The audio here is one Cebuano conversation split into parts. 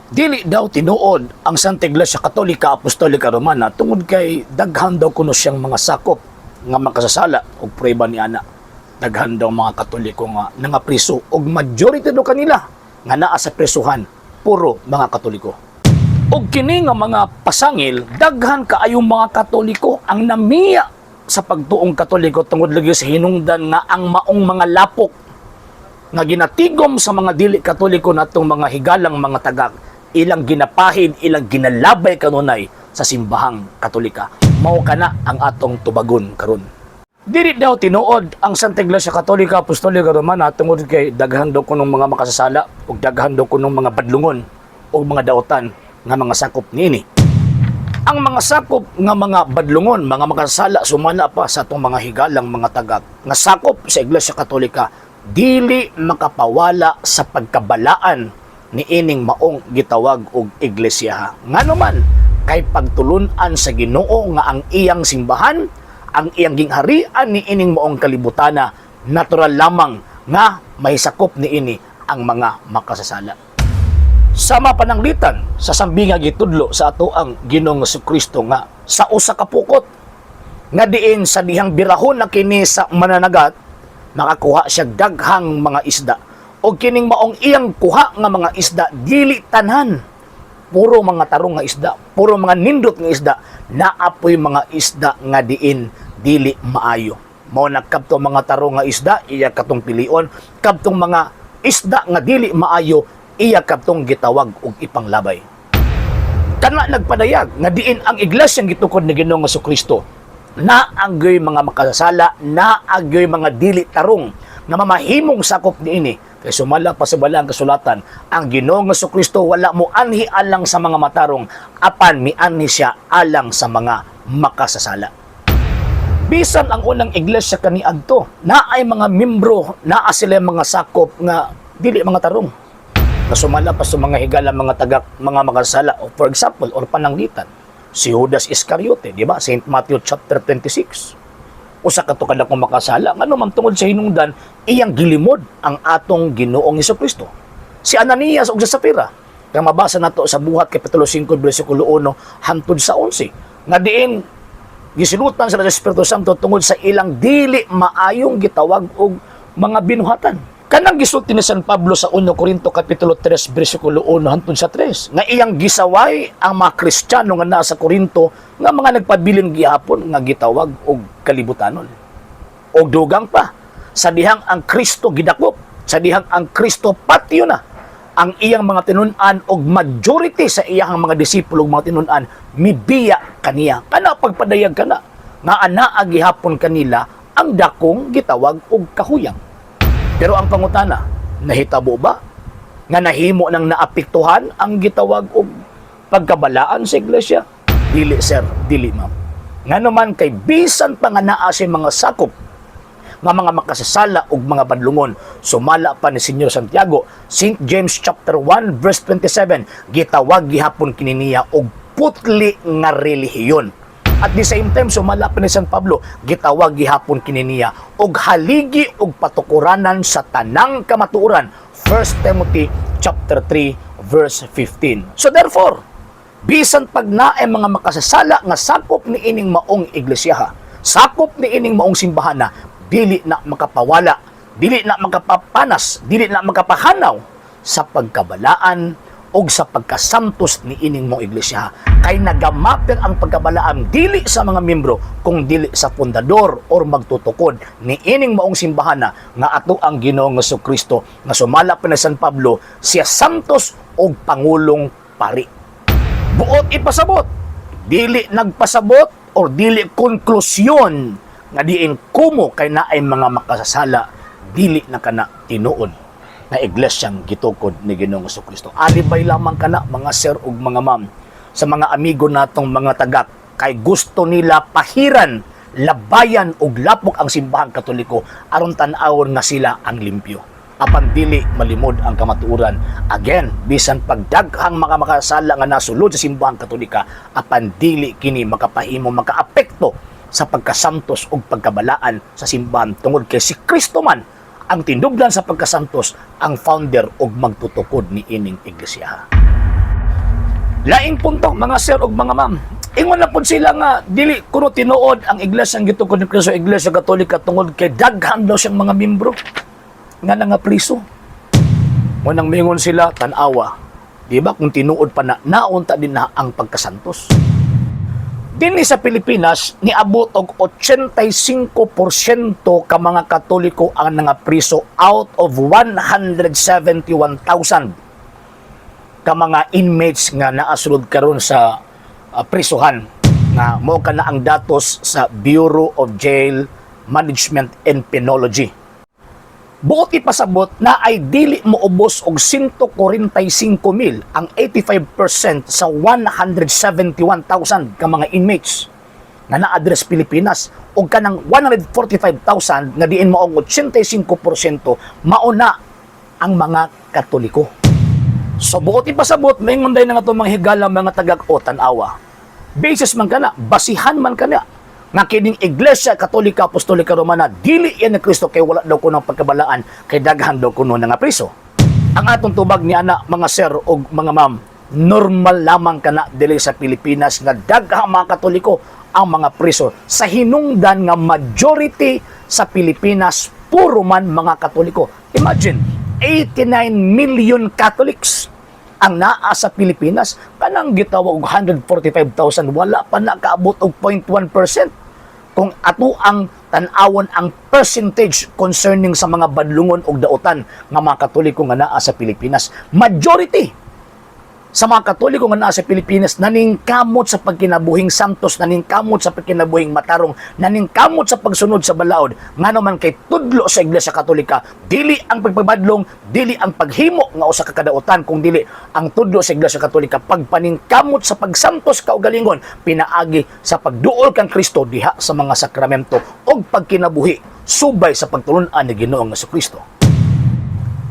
Dili daw tinuod ang Santa Iglesia Katolika Apostolika Romana tungod kay daghan daw kuno siyang mga sakop nga makasasala og prueba ni ana. Daghan daw mga Katoliko nga nangapriso og majority daw kanila nga naa sa presuhan puro mga Katoliko. Og kini nga mga pasangil, daghan kaayong mga Katoliko ang namiya sa pagtuong Katoliko tungod lagi sa hinungdan nga ang maong mga lapok nga ginatigom sa mga dili Katoliko natong mga higalang mga tagak, ilang ginapahid, ilang ginalabay kanunay sa Simbahang Katolika. Mao kana ang atong tubagon karon. Dili daw tinuod ang Santa Iglesia Katolika Apostolika Romana tungod kay daghan daw kunong mga makasasala ug daghan daw kunong mga badlungon ug mga dautan nga mga sakop niini. Ang mga sakop nga mga badlungon, mga makasasala, sumala pa sa atong mga higalang mga tagak nga sakop sa Iglesia Katolika, dili makapawala sa pagkabalaan ni ining maong gitawag og iglesia. Ngano man kay pagtulun-an sa Ginoo nga ang iyang simbahan, ang iyang gingharian ni ining maong kalibutana, natural lamang nga may sakop ni ini ang mga makasasala. Sama pananglitan sa sambinga gitudlo sa ato ang Ginoong Kristo nga sa usa ka pukot nga diin sa dihang birahon na kini sa mananagat, makakuha siya daghang mga isda, og kining maong iyang kuha nga mga isda, dili tanan puro mga tarong nga isda, puro mga nindot nga isda, naapoy mga isda nga diin dili maayo. Mao na kabtong mga tarong nga isda iya katong pilion, kabtong mga isda nga dili maayo iya kabtong gitawag og ipanglabay. Kana nagpadayag nga diin ang iglesia gitukod ni Ginoong Kristo naagyoy mga makasasala, naagyoy mga dili tarong nga mamahimong sakop niini. Kay sumala pa sa Balaang Kasulatan, ang Ginoong Kristo wala mo anhi alang sa mga matarong, apan mianhi siya alang sa mga makasasala. Bisan ang unang iglesia kaniadto, naay mga membro, naa sila mga sakop nga dili mga tarong. Na sumala pa sa mga higala mga tagak, mga makasala, o for example, or pananglitan, si Judas Iscariote, di ba? St. Matthew chapter 26, usa ka to kadakong makasala, ngano man tungod sa hinungdan iyang gilimod ang atong Ginoong Kristo. Si Ananias ug si Sapira, kang mabasa nato sa Buhat kapitulo 5 bersikulo 1 hangtod sa 11, nga diin gisilutan sila sa Espiritu Santo tungod sa ilang dili maayong gitawag og mga binuhatan. Kanang gisulti ni San Pablo sa 1 Corinto kapitulo 3 bersikulo 1 hangtod sa 3, nga iyang gisaway ang mga Kristiyano nga nasa Corinto nga mga nagpabilin gihapon nga gitawag og kalibutanon. Og dugang pa, sa dihang ang Kristo gidakop, sa dihang ang Kristo patyo na, ang iyang mga tinun-an og majority sa iyang mga disipulo ug mga tinun-an mibiya kaniya. Kana pagpadayag kana nga anaa gihapon kanila ang dakong gitawag og kahuyang. Pero ang pangutana, nahitabo ba nga nahimo nang naapektuhan ang gitawag og pagkabalaan sa iglesia? Dili, sir, dili, ma'am. Ngano man kay bisan pa nga naa sa mga sakop nga mga makasasala ug mga badlungon, sumala pa ni Senyor Santiago, St. James chapter 1 verse 27, gitawag gihapon kini niya og putli nga relihiyon. At the same time, sumala pa ni San Pablo, gitawag gihapon kini niya og haligi og patukuranan sa tanang kamatuoran, 1 Timothy chapter 3 verse 15. So therefore, bisan pag naay mga makasasala nga sakop ni ining maong iglesia, sakop ni ining maong simbahana, dili na makapawala, dili na makapapanas, dili na makapahanaw sa pagkabalaan og sa pagkasantos ni ining maong iglesia. Kay nagamaper ang pagkabalaan dili sa mga membro kung dili sa pundador or magtutukod ni ining maong simbahana nga ato ang Ginoong Kristo, nga sumala pa ni San Pablo, siya santos og pangulong pari. Buot ipasabot, dili nagpasabot or dili konklusyon nga diin kumo kay naay mga makasasala, dili na kana tinuod na iglesyang gitukod ni Ginoong Kristo. Alibay lamang kana, mga sir ug mga ma'am, sa mga amigo natong mga tagak kay gusto nila pahiran, labayan ug lapok ang Simbahang Katoliko aron tan-awon nga sila ang limpyo. Apan dili malimod ang kamatuoran. Again, bisan pagdaghang mga makasala nga nasulod sa Simbahang Katolika, apan dili kini makapahimo makaapekto sa pagkasantos ug pagkabalaan sa simbahan tungod kay si Kristo man ang tinubdan sa pagkasantos, ang founder ug magtutukod ni ining iglesia. Laing punto, mga sir ug mga ma'am. Ingon na pud sila nga dili kuno tinuod ang iglesia ang gitukod ni Kristo, Iglesia Katolika, tungod kay daghan daw siyang mga membro nga nangapriso. Mao nang mingon sila, tan-awa. Di ba kung tinuod pa na naunta din na ang pagkasantos? Dinhi sa Pilipinas, niabot og 85% ka mga Katoliko ang nangapriso out of 171,000 ka mga inmates nga naasulod karon sa prisuhan nga mao kana ang datos sa Bureau of Jail Management and Penology. Buot ipasabot na ay dili moubos og 145 mil ang 85% sa 171,000 ka mga inmates nga na-address Pilipinas og kanang 145,000 nga diin mao ang 85% mao na ang mga Katoliko. So buot ipasabot, maingon day na nga itong mga higala, mga tagak o tan-awa. Basis man kana, basihan man kana nga kining Iglesia Katolika Apostolika Romana dili yan ni Kristo kay wala daw kuno pagkabalaan kay daghan daw kuno nga priso. Ang atong tubag ni ana, mga sir og mga ma'am, normal lamang kana dili sa Pilipinas nga daghang mga Katoliko ang mga priso sa hinungdan nga majority sa Pilipinas puro man mga Katoliko. Imagine, 89 million Catholics ang naa sa Pilipinas, kanang gitawag og 145,000, wala pa nakaabot og 0.1% kung ato ang tan-awon ang percentage concerning sa mga badlungon og dautan nga mga Katoliko nga naa sa Pilipinas. Majority sa mga Katoliko nga naa sa Pilipinas naningkamot sa pagkinabuhing santos, naningkamot sa pagkinabuhing matarong, naningkamot sa pagsunod sa balaod. Ngano man kay tudlo sa Iglesia Katolika, dili ang pagpabadlong, dili ang paghimo nga usa ka kadautan, kung dili ang tudlo sa Iglesia Katolika pagpaningkamot sa pagsantos kaugalingon pinaagi sa pagduol kang Kristo diha sa mga sakramento ug pagkinabuhi subay sa pagtulun-an ni Ginoong Kristo.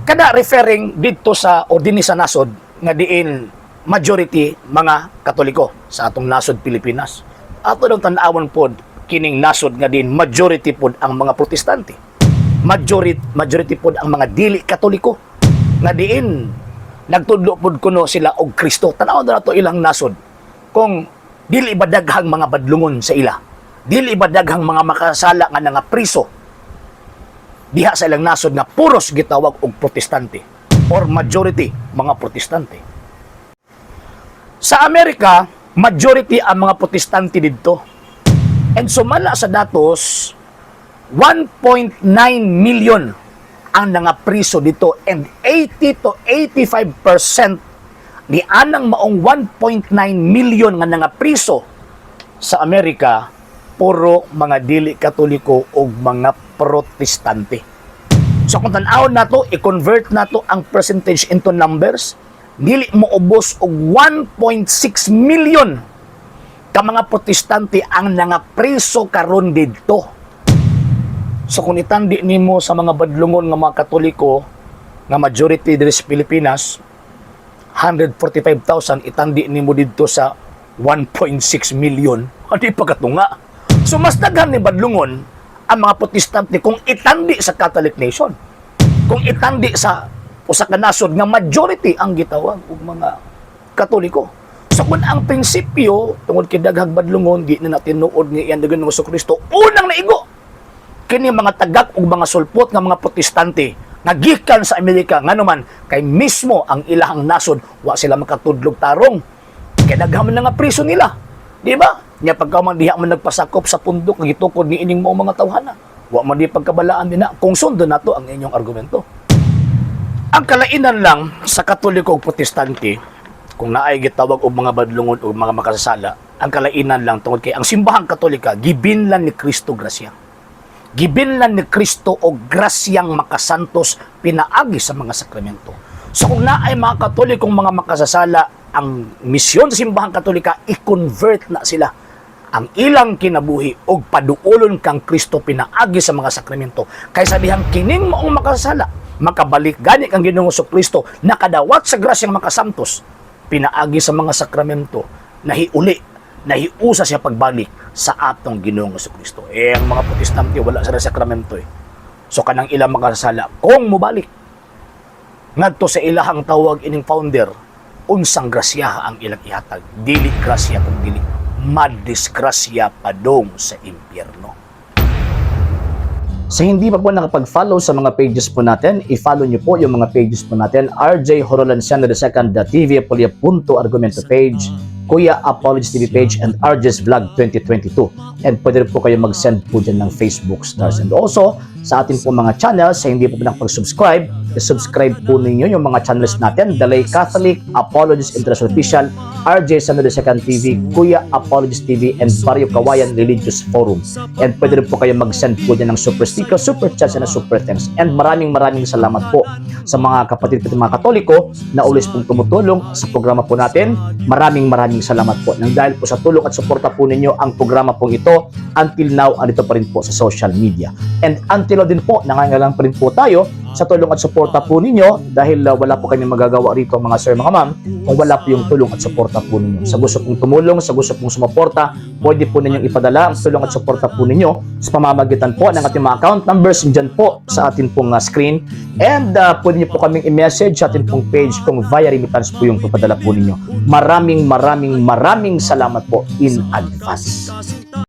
Kada referring didto sa o dinhi sa nasod nga diin majority mga Katoliko sa atong nasod Pilipinas. Ato daw tan-awon pod kining nasod nga diin majority pod ang mga Protestante. Majority pod ang mga dili Katoliko nga diin nagtudlo pod kuno sila og Kristo. Tan-awon na nato ilang nasod kung dili ba daghang mga badlungon sa ila. Dili ba daghang mga makasala nga nangapriso diha sa ilang nasod nga puros gitawag og Protestante or majority mga Protestante. Sa Amerika, majority ang mga Protestante didto. And sumala sa datos, 1.9 million ang nangapriso dito and 80 to 85% ni anang maong 1.9 million nga nangapriso sa Amerika puro mga dili Katoliko o mga Protestante. So kung tan-awon nato, i-convert nato ang percentage into numbers, dili mo ubos og 1.6 million ka mga Protestante ang nangapriso karon didto. So kung itandi nimo sa mga badlungon nga mga Katoliko nga majority diri sa Pilipinas 145,000, itandi nimo didto sa 1.6 million, adi pa katunga. So mas daghan ni badlungon ang mga Protestante kung itandi sa Catholic nation. Kung itandi sa usa ka nasod nga majority ang gitawag og mga Katoliko. So kung ang prinsipyo tungod kay daghang badlungon, di na tinuod ni iyan dagan ng Kristo, unang naigo kini mga tagak ug mga sulpot nga mga Protestante nga gikan sa Amerika, nganuman kay mismo ang ilahang nasod wa sila makatudlog tarong kay daghan man nga priso nila, di ba? Nya pagka man diha man nagpasakop sa pundok nga gitukod ni ining mao mga tawhana, wa man di pagkabalaan din na kung sundon nato ang inyong argumento. Ang kalainan lang sa Katoliko ug Protestante, kung naay gitawag og mga badlungon o mga makasasala, ang kalainan lang tungod kay ang Simbahang Katolika gibinlan ni Kristo grasya. Gibinlan ni Kristo og grasyang makasantos pinaagi sa mga sakramento. So kung naay mga Katolikong mga makasasala, ang misyon sa Simbahang Katolika, i-convert na sila ang ilang kinabuhi og paduolon kang Kristo pinaagi sa mga sakramento. Kay sa dihang kining maong makasasala, makabalik gani kang Ginoong Kristo, nakadawat sa grasyang makasantos pinaagi sa mga sakramento, nahiuli, nahiusa siya pagbalik sa atong Ginoong Kristo. Eh, ang mga Protestante, wala sila sakramento eh. So kanang ilang makasasala, kung mobalik ngadto sa ilahang tawag ining founder, Unsang grasya ang ilang ihatag? Dili grasya kung dili madisgrasya padong sa impyerno. Sa hindi pa po nakapag-follow sa mga pages po natin, i-follow niyo po yung mga pages po natin: RJ Horolanciano II, the TV Apolia Punto Argumento page, Kuya Apologies TV page, and RJ's Vlog 2022. And pwede rin po kayo mag-send po dyan ng Facebook stars. And also, sa atin po mga channels, sa hindi po nakapag-subscribe, i-subscribe po ninyo yung mga channels natin: The Lay Catholic, Apologies International Official, RJ Sano II TV, Kuya Apologies TV, and Barrio Kawayan Religious Forum. And pwede rin po kayo mag-send po dyan ng super sticker, super chats, and super thanks. And maraming maraming salamat po sa mga kapatid po, mga Katoliko na always pong tumutulong sa programa po natin. Maraming maraming salamat po. Nang dahil po sa tulong at suporta po ninyo, ang programa pong ito until now andito pa rin po sa social media. And until now din po, nangangailangan pa rin po tayo sa tulong at suporta po ninyo dahil wala po kami magagawa rito, mga sir, mga ma'am, kung wala po yung tulong at suporta po ninyo. Sa gusto pong tumulong, sa gusto pong sumuporta, pwede po ninyong ipadala ang tulong at suporta po ninyo sa pamamagitan po ng ating mga account numbers dyan po sa atin pong screen. And pwede niyo po kaming i-message sa atin pong page kung via remittance po yung papadala po ninyo. Maraming maraming maraming salamat po in advance.